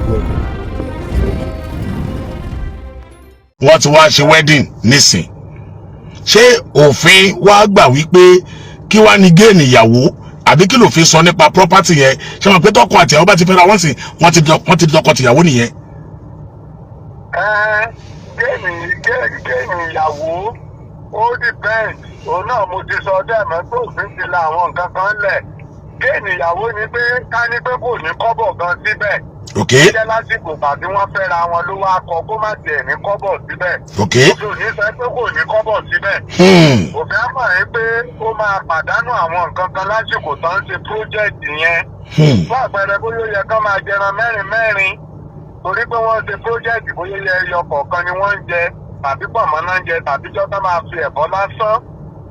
Welcome. Wọ́n ti wá ṣe wedding nísìn. Ṣé òfin wá gbà wípé kí wá ní gain ìyàwó, àbí kí lòfin sọ nípa property yẹn? Ṣé wọn pé tọkọ àti ìyàwó bá ti fẹ́ra wọ́n sì wọ́n ti dọkọ tìyàwó nìyẹn? Ẹ gain ìyàwó, ó depend. Òun náà mo ti sọ dẹ́ẹ̀mẹ́ pé òfin ti la àwọn nǹkan kan lẹ̀. Gain ìyàwó ni pé ká ní pé kò ní kọ́bọ̀ gan síbẹ̀. Jẹ́ lásìkò tàbí wọ́n fẹ́ra wọn ló wá kọ kó má tiẹ̀ ní kọ́bọ̀ síbẹ̀. Òfin ò ní sọ pé kò ní kọ́bọ̀ síbẹ̀. Òfin á mọ̀ ẹ́ pé ó máa pàdánù àwọn nǹkan kan lásìkò tó ń ṣe project yẹn. Fún àpẹẹrẹ, bóyá ó yẹ kán máa jẹran mẹ́rin mẹ́rin, torí pé wọ́n ṣe project, bóyá ó yẹ ẹyọ kọ̀ọ̀kan ni wọ́n ń jẹ, tàbí pọ̀nmọ́ náà ń jẹ, tàbí jọ́ tán máa fi ẹ̀fọ́ lásán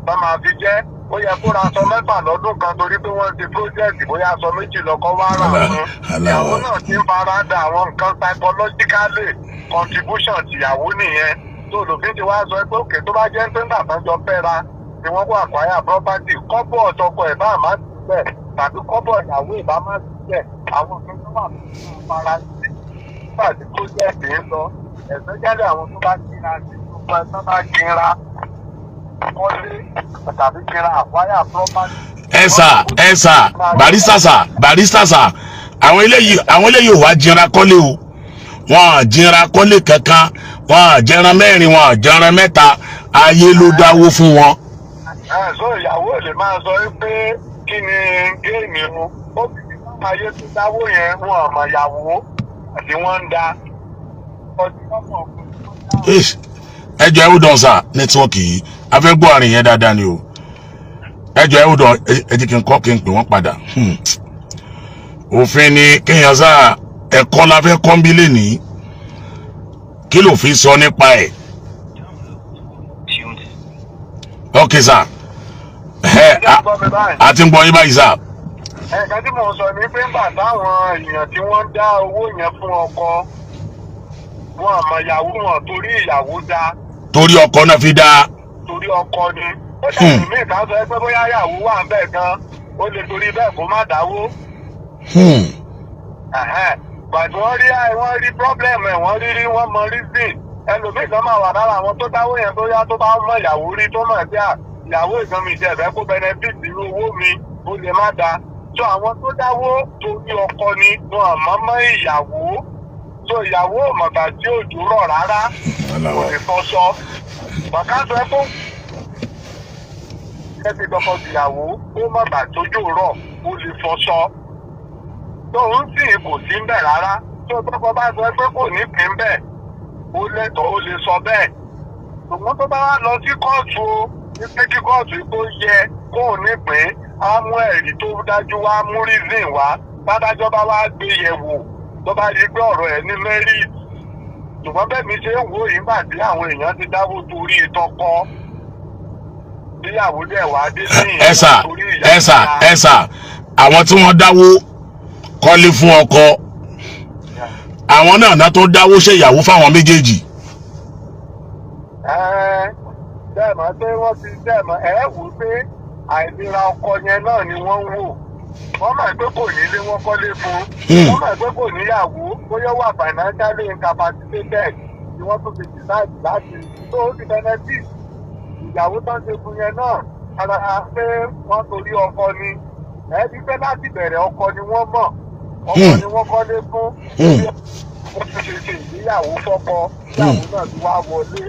tán máa fi jẹ́. Ó yẹ kó ra aṣọ 6 lọ́dún kan, torí pé wọ́n ṣe project, bóyá aṣọ 2 lọ́kọ́ wá rà fún ìyàwó náà ti ń fara da àwọn nǹkan psychologically. Contribution tìyàwó nìyẹn. Tó lòfin ti wá sọ pé òkè, tó bá jẹ́ pé ńgbà tán jọ fẹ́ra ni wọ́n kó acquire property, kọ́bọ̀ ọ̀tọ̀kọ̀ ẹ̀ bá má síbẹ̀ tàbí kọ́bọ̀ ìyàwó ìbá má síbẹ̀, àwọn nǹkan tó wà fún fara sí nígbà tí project ń lọ, especially àwọn tó bá kíra sí, tó bá kíra kọ́lé tàbí kíra acquire property. Ẹ sà, ẹ sà, barrister sà, barrister sà, àwọn eléyìí ò wá jẹra kọ́lé o. Wọn à jẹra kọ́lé kankan, wọn à jẹran mẹ́rin, wọn à jẹran 3. Ayé ló dáwó fún wọn. Ẹ sọ ìyàwó lè máa sọ pé kí ni gain o. Ó fi ayé tó dáwó yẹn, wọn àmọ̀ ìyàwó àti wọ́n ń da ọtí lọ́pọ̀. Ẹ jọ̀ọ́, ẹ hold on sir. Network yìí, a fẹ́ gbọ́ àrìn yẹn dáadáa ni o. Ẹ jọ̀ọ́, ẹ hold on. Ẹ jẹ́ kí n kọ́ kí n pè wọ́n padà. Òfin ni kéèyàn sá ẹ̀kọ́ la fẹ́ kọ́ ń bí lẹ́nìí. Kí lòfin sọ nípa ẹ̀? Ok sir, ẹ a ti ń gbọ́ yín báyìí sir. Ẹ̀ka tí mò ń sọ ni pé ńgbà táwọn èèyàn tí wọ́n ń dá owó yẹn fún ọkọ wọn, àmọ́ ìyàwó wọn, torí ìyàwó dá. Torí ọkọ náà fi dá. Torí ọkọ ni. Ó dàbí mí ká sọ pé bóyá ìyàwó wà ń bẹ̀ gan, ó lè torí bẹ́ẹ̀ kó má dáwó. But wọ́n rí problem ẹ̀, wọ́n rí wọ́n mọ reason. Ẹlòmíì kan máa wà lára àwọn tó dáwó yẹn, bóyá tó bá mọ ìyàwó rí, tó mọ̀ sí à ìyàwó ìgan mi jẹ́ ẹ̀fẹ́ kó benefit irú owó mi, ó lè má da. So àwọn tó dáwó, torí ọkọ ni wọn mọ̀ mọ́ ìyàwó. So ìyàwó ò mọ̀gbà tí òjò rọ̀ rárá, kò lè fọṣọ bàkà sọ pé ẹ ti dọkọ ìyàwó, ó mọ̀gbà tójò rọ̀, ó lè fọṣọ. Tó ń sì kò sí ń bẹ̀ rárá. Tó tọkọ bá sọ pé kò ní pín bẹ́ẹ̀, ó lẹ́tọ̀ọ́, ó lè sọ bẹ́ẹ̀. Ṣùgbọ́n tó bá wá lọ sí kóòtù o, wípé kí kóòtù kó yẹ kóun nípìn, á mú ẹ̀rí tó dájú wá, mú reason wá. Bádájọ́ bá wá gbé yẹ̀ wò, tó bá rí pé ọ̀rọ̀ ẹ̀ ní merit. Ṣùgbọ́n bẹ́ẹ̀ mi ṣe ń wò yìí, nígbà tí àwọn èèyàn ti dáwó torí tọkọ, níyàwó dẹ̀ wá dé lẹ́yìn Ẹ sà, torí ẹ sà, ẹ sà, àwọn tí wọ́n dáwó kọ́lé fún ọkọ, àwọn náà náà tó dáwó ṣèyàwó fáwọn méjèèjì. Dẹ́ẹ̀mọ́ pé wọ́n ti dẹ́ẹ̀mọ́ ẹ̀ wò ó pé àìlera ọkọ yẹn náà ni wọ́n ń wò. Wọ́n mọ̀ pé kò nílé, wọ́n kọ́lé fún. Wọ́n mọ̀ pé kò níyàwó, bóyá wà financially incapacitated ni wọ́n tún fi decide láti tó ó ti benefit ìyàwó tó ń ṣe fún yẹn náà. Ara pé wọ́n torí ọkọ ni ẹbí pé láti bẹ̀rẹ̀, ọkọ ni wọ́n mọ̀, ọkọ ni wọ́n kọ́lé fún. Wọ́n ti ṣe ìgbéyàwó fọ́kọ, ìyàwó náà ti wá wọlé.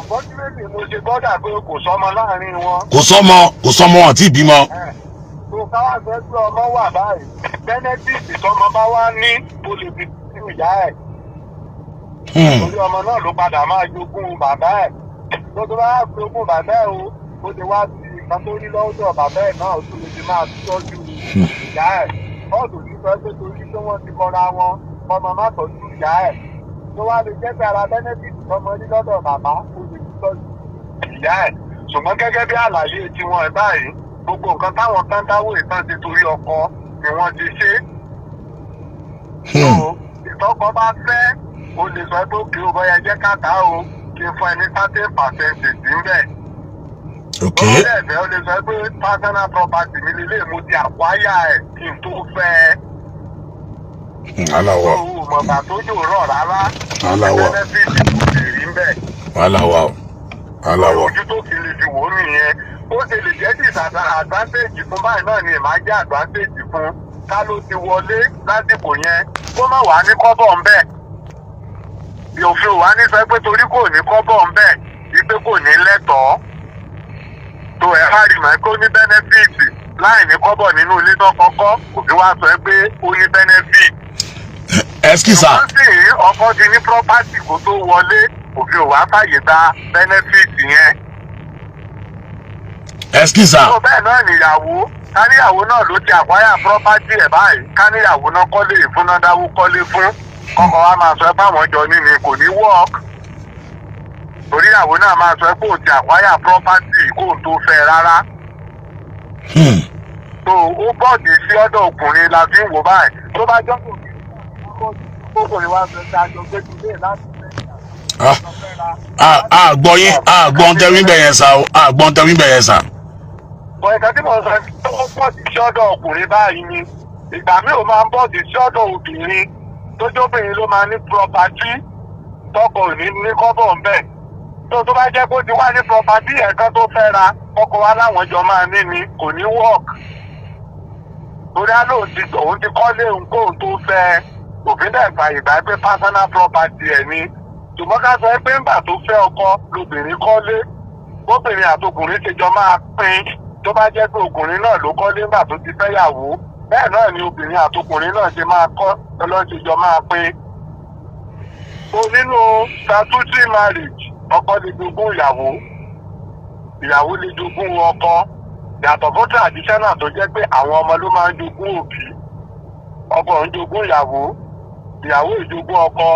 Unfortunately, mo ṣe bọ́dà pé kò sọ́mọ láàrin wọn. Kò sọ́mọ, kò sọ́mọ àti ìbímọ. Tó káwá sọ pé ọmọ wà báyìí, benefit tọmọ bá wá ní, o lè fi sí ìyá ẹ̀, torí ọmọ náà ló padà máa jogún bàbá ẹ̀. Tó bá jogún bàbá ẹ̀ o, ó lè wá sí nǹkan tó rí lọ́dọ̀ bàbá ẹ̀ náà, ó tún lè fi máa tọ́jú ìyá ẹ̀. Bọ́ọ̀dù ní sọ pé torí pé wọ́n ti kọra wọn, ọmọ má tọ́jú ìyá ẹ̀. Tó wá lè jẹ́ pé ara benefit tọmọ rí lọ́dọ̀ bàbá, ó lè fi tọ́jú ìyá ẹ̀. Ṣùgbọ́n gẹ́gẹ́ bí àlàyé tiwọn ẹ̀ báyìí, gbogbo nǹkan táwọn tán dáwọ́ ìtàn ti torí ọkọ ni wọ́n ti ṣe. So ìtọ́kọ bá fẹ́, o lè sọ pé òkè o, bọ́yá jẹ́ káta o, kí n fún ẹ ní 30% níbẹ̀. Ó lè fẹ́, o lè sọ pé personal property mi lè mo ti acquire ẹ̀ kí n tó fẹ́ ẹ. Wàhálà wà. Tó o mọ̀gbà tó jò rọ̀ rárá. Wàhálà wà. Benefit kò lè rí ń bẹ̀. Wàhálà wà o, wàhálà wà. Ojú tó fi lè fi wò ó nìyẹn. Ó ṣe lè jẹ́ disadvantage fún báyìí náà ni ìmáa jẹ́ advantage fún ká ló ti wọlé lásìkò yẹn, kó má wàá ní kọ́bọ̀ ń bẹ̀. Òfin ò wá ní sọ pé torí kò ní kọ́bọ̀ ń bẹ̀ wípé kò ní lẹ́tọ̀ọ́ tó ẹ̀ bá rí mọ́ kó ní benefit láì ní kọ́bọ̀ nínú ilé tó kọ́kọ́. Òfin wá sọ pé ó ní benefit. Excuse, sir. Wọ́n sì ọkọ ti ní property kó tó wọlé, òfin ò wá fàyè gba benefit yẹn. Excuse, sir. Tó bẹ́ẹ̀ náà níyàwó, káníyàwó náà ló ti acquire property ẹ̀ báyìí, káníyàwó náà kọ́lé ìfúnnádáwó kọ́lé fún kọ́kọ́ wa máa sọ pé àwọn jọ ní ni, kò ní work, torí ìyàwó náà máa sọ pé òun ti acquire property kó o tó fẹ́ rárá. Tó ó bọ́ọ̀dì sí ọ̀dọ̀ ọkùnrin la fi ń wò báyìí. Tó bá jọ́ ọkùnrin wa sọ pé àjọ gbé tilé láti Ah, ah, ah, gbọ́ yín, ah, gbọ́n tẹ́wí bẹ̀ yẹn sá o, ah, gbọ́n tẹ́wí bẹ̀ yẹn sá. Bọ̀ nǹkan tí mo sọ pé ó pọ̀ sí sọ́dọ̀ ọkùnrin báyìí ni, ìgbà míì ó máa ń bọ̀ sí sọ́dọ̀ obìnrin, tójóbìnrin ló máa ní property, tọkọ ò ní ní kọ́bọ̀ ń bẹ̀. Tó bá jẹ́ kó ti wá ní property ẹ̀kan tó fẹ́ ra, ọkọ wa láwọn jọ máa ní ni, kò ní work, torí á lóun ti òun ti kọ́lé òun kóun tó fẹ́. Òfin dẹ̀ fà ìgbà pé personal property ẹ̀ ni. Ṣùgbọ́n ká sọ pé ńgbà tó fẹ́ ọkọ lobìnrin kọ́lé, bóbìnrin àtọkùnrin ṣe jọ máa pín, tó bá jẹ́ pé ọkùnrin náà ló kọ́lé ńgbà tó ti fẹ́yàwó, bẹ́ẹ̀ náà ni obìnrin àtọkùnrin náà ṣe máa kọ́ lọ́n ṣe jọ máa pín. So nínú statutory marriage, ọkọ lè jogún ìyàwó, ìyàwó lè jogún ọkọ, yàtọ̀ fún traditional tó jẹ́ pé àwọn ọmọ ló máa ń jogún òbí. Ọkọ ń jogún ìyàwó, ìyàwó ìjogún ọkọ.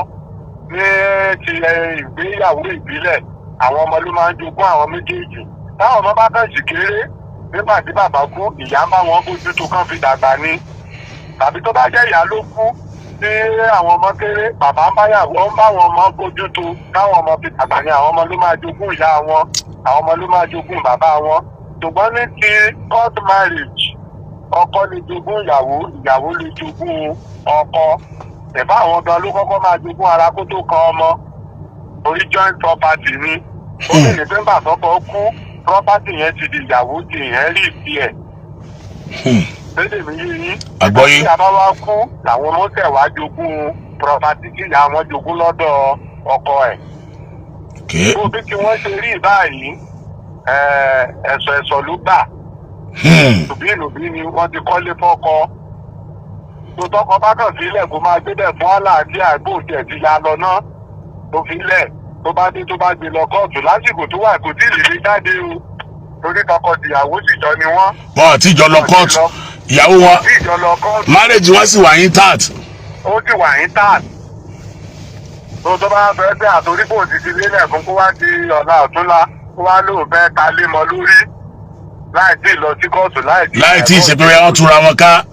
Ní ti ìgbéyàwó ìbílẹ̀, àwọn ọmọ ló máa ń jogún àwọn méjèèjì. Táwọn ọmọ bá kàn sí kéré nígbà tí bàbá kú, ìyá ń bá wọn bójútó kán fi dàgbà ni, tàbí tó bá jẹ́ ìyá ló kú tí àwọn ọmọ kéré, bàbá ń báyàwó ń bá wọn ọmọ bójútó táwọn ọmọ fi dàgbà ni. Àwọn ọmọ ló máa jogún ìyá wọn, àwọn ọmọ ló máa jogún bàbá wọn. Ṣùgbọ́n ní ti court marriage, ọkọ lè jogún ìyàwó, ìyàwó lè jogún ọkọ. Ìbá àwọn gan ló kọ́kọ́ máa jogún ara kó tó kan ọmọ, orí joint property ni. Ó lè ní pé ńgbà tọkọ kú, property yẹn ti di ìyàwó ti inherit ẹ̀. Lédè mi yé yín? Àgbọ́yé. Tí a bá wá kú làwọn ọmọ tẹ̀ wá jogún property tí ìyá wọn jogún lọ́dọ̀ ọkọ ẹ̀. Bó bí tí wọ́n ṣe rí báyìí, ẹ̀sọ̀ ẹ̀sọ̀ ló gbà. Tòbí ìlòbí ni wọ́n ti kọ́lé fọ́kọ. Tó tọkọ bá kàn sílẹ̀ kó máa gbé bẹ̀ fún àlàáfíà, gbòòtì ti ya lọ náà tó fi lẹ̀, tó bá dé, tó bá gbé lọ kóòtù lásìkò tó wà, kò tí ì lè lè jáde o, torí tọkọ tìyàwó sì jọ ni wọ́n. Wọn àti ìjọ lọ kóòtù ìyàwó wọn. Tí ìjọ lọ kóòtù. Marriage wọn sì wà intact. Ó sì wà intact. Tó bá fẹ́ pé àtòrí kò ti ti lélẹ̀ fún, kó wá di ọ̀la ọ̀túnla, kó wá lóun fẹ́ ta lé mọ́ lórí láì tí ì lọ sí kóòtù, láì tí Láì tí ì ṣe pé wọ́n túra wọn ká.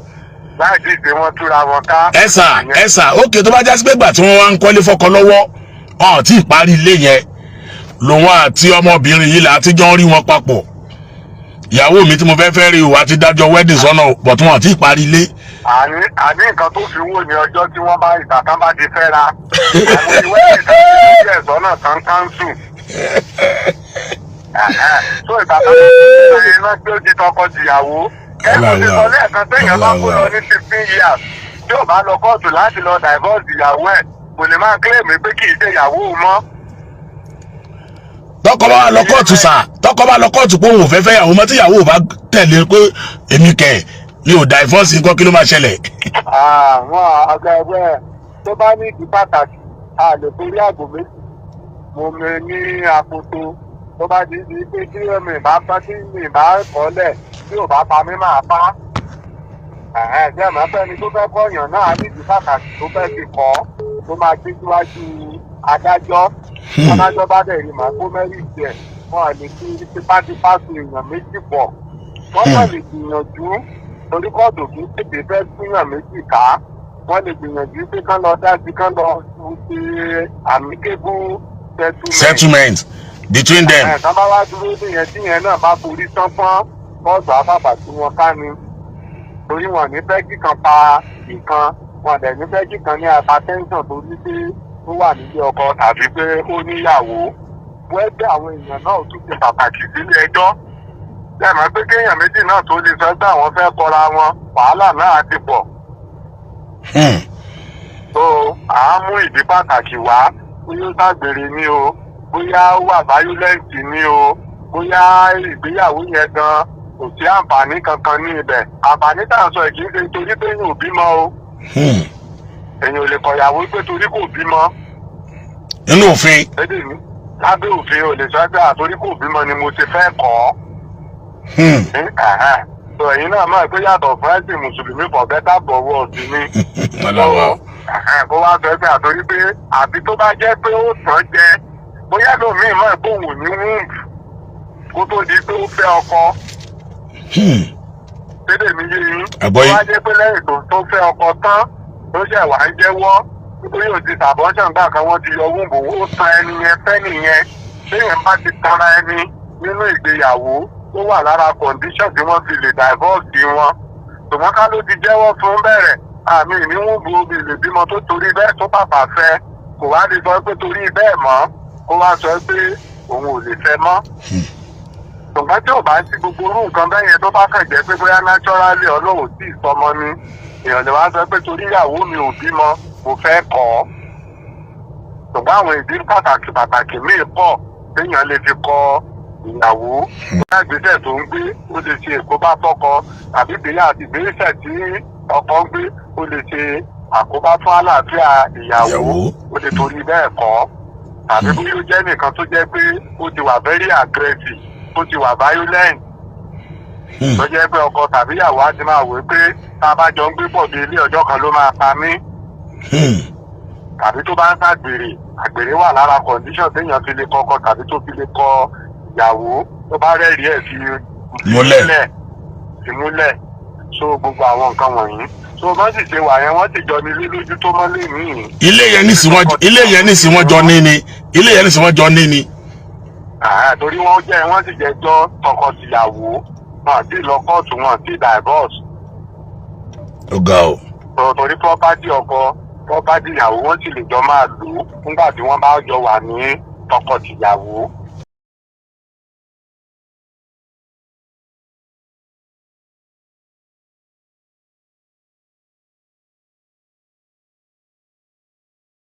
Láì tí ì pé wọ́n túra wọn ká. Ẹ sà, ẹ sà, ókè, tó bá jásí pé gbà tí wọ́n wá ń kọ́lé fọ́kọ lọ́wọ́, wọn ò tí ì parí ilé yẹn, lòun àti ọmọbìnrin yìí là á ti jọ ń rí wọn papọ̀, ìyàwó mi tí mo fẹ́ fẹ́ rí o, àti dájọ́ wedding sọ́nà o, but wọn ò tí ì parí ilé. Àní nǹkan tó fi wò ní ọjọ́ tí wọ́n bá ìgbà kan bá ti fẹ́ ra àwọn ìwé ìtàn ẹ̀sọ́ náà tán cancel. So ìgbà kan tó ti fẹ́ iná tí ó di tọkọ tìyàwó, kẹ́kọ̀ọ́ ti sọ lẹ́ẹ̀kan téèyàn bá kó lọ ní 15 years, tí ò bá lọ kóòtù láti lọ divorce ìyàwó ẹ̀, kò lè máa claim pé kì í ṣe ìyàwó òun mọ́. Tọkọ bá wà lọ kóòtù sà, tọkọ bá lọ kóòtù pé òun ò fẹ́ fẹ́ yàwó mọ́, tíyàwó ò bá tẹ̀lé pé èmi kẹ̀ mi ò divorce nǹkan, kí ló máa ṣẹlẹ̀? Àwọn àgbà ẹgbẹ́ tó bá ní ìdí pàtàkì, a lè torí àgbò méjì mo mi ní akoto. Tó bá di di pé tí mi bá bá tí mi bá kọ́lẹ̀, tí ò bá pa mí máa pa ẹ̀hẹ́n jẹ́ mọ́ fẹ́ni tó fẹ́ kọ́yàn náà á ní ìdí pàtàkì tó fẹ́ fi kọ́, tó máa gbé síwájú adájọ́. Adájọ́ bá dẹ̀ rí màá kó mẹ́rì jẹ, wọn à lè fi tipátipá so èèyàn méjì pọ̀. Wọ́n kàn lè gbìyànjú, torí kóòtù kì í tètè fẹ́ gbìyàn méjì ká. Wọ́n lè gbìyànjú pé kán lọ dájú, kán lọ ṣe amicable settlement. Settlement between them. Ẹ̀ tán bá wá dúró níyẹn, tí yẹn náà bá forí sánpọ́n, kóòtù àbàbà tí wọ́n ká ni, torí wọn ní fẹ́ kíkan pa ìkan. Wọn dẹ̀ ní fẹ́ kí kan ní hypertension torí pé ó wà nílé ọkọ tàbí pé ó níyàwó. Wẹ́gbẹ́ àwọn èèyàn náà tún ti pàtàkì sílé ẹjọ́. Lẹ́ẹ̀mọ́ pé kéèyàn méjì náà tó lè sọ pé àwọn fẹ́ kọra wọn, wàhálà náà ti pọ̀. So à ń mú ìdí pàtàkì wá, bóyá ó ṣàgbèrè ni o, bóyá ó wà violent ni o, bóyá ìgbéyàwó yẹn gan kò sí àǹfààní kankan ní ibẹ̀. Àǹfààní tá à ń sọ yìí kì í ṣe torí pé èèyàn ò bímọ o. Èèyàn ò lè kọ̀yàwó pé torí kò bímọ. Nínú òfin. Lédè mi, lábẹ́ òfin, ò lè sọ pé àtorí kò bímọ ni mo ti fẹ́ kọ́ ọ́. So ẹ̀yin náà mọ̀ pé yàtọ̀ fún ẹ̀sìn mùsùlùmí, for better for worse ni. Ọlọ́wọ́. Kó wá sọ pé àtorí pé, àbí tó bá jẹ́ pé ó tàn jẹ, bóyá lómiì mọ̀ pé òun ò ní womb kó tó di pé ó fẹ́ ọkọ. Lédè mi yé yín? Àgbọ́yé. Tó wá jẹ́ pé lẹ́yìn tó fẹ́ ọkọ tán tó ṣẹ̀ wá ń jẹ́wọ́ nítorí ó ti abortion gbà kan, wọ́n ti yọ womb, ó tan ẹni yẹn fẹ́ nìyẹn. Téèyàn bá ti tanra ẹni nínú ìgbéyàwó, ó wà lára condition tí wọ́n fi lè divorce wọn. Ṣùgbọ́n ká ló ti jẹ́wọ́ fún bẹ̀rẹ̀ àmì ìníwọ̀n bu omi lè bímọ tó torí bẹ́ẹ̀ tó pàpà fẹ́, kò wá lè sọ pé torí bẹ́ẹ̀ mọ́ kó wá sọ pé òun ò lè fẹ́ mọ́. Ṣùgbọ́n tí ò bá sí gbogbo irú nǹkan bẹ́ẹ̀ yẹn, tó bá kàn jẹ́ pé bóyá naturally Ọlọ́run tí ì sọmọ ni, èèyàn lè wá sọ pé torí ìyàwó mi ò bímọ, mo fẹ́ kọ́ ọ́. Ṣùgbọ́n àwọn ìdí pàtàkì pàtàkì míì pọ̀ téèyàn lè fi kọ ìyàwó. Bóyá ìgbésẹ̀ tó ń gbé, ó lè ṣe àkóbá fọ́kọ, tàbí ìgbéyà àti ìgbésẹ̀ tí ọkọ ń gbé, ó lè ṣe àkóbá fún àlàáfíà ìyàwó. Ìyàwó. Ó lè torí bẹ́ẹ̀ kọ́, tàbí bóyá ó jẹ́ nìkan tó jẹ́ pé ó ti wà very aggressive, ó ti wà violent, tó jẹ́ pé ọkọ tàbí ìyàwó á ti máa wò ó pé tá a bá jọ ń gbé pọ̀ bí ilé, ọjọ́ kan ló máa pa mí, tàbí tó bá ń ṣàgbèrè. Àgbèrè wà lára condition téèyàn fi lè kọ́kọ tàbí tó fi lè kọ ìyàwó, tó bá rẹ́rìí ẹ̀ fi Múlẹ̀. Fi múlẹ̀. So gbogbo àwọn nǹkan wọ̀nyí, so wọ́n sì ṣe wà yẹn, wọ́n sì jọ ní ilé lójú tó mọ́lé míì. Ilé yẹn nísìnyí wọ́n jọ ní ni, ilé yẹn nísìnyí wọ́n jọ ní ni. Ah, torí wọ́n jẹ́ wọ́n sì jẹ́ jọ tọkọ-tìyàwó, wọn àti lọ kóòtù, wọn àti divorce. Ó ga o. So torí property ọkọ, property ìyàwó, wọ́n sì lè jọ máa lò ó nígbà tí wọ́n bá jọ wà ní tọkọ-tìyàwó.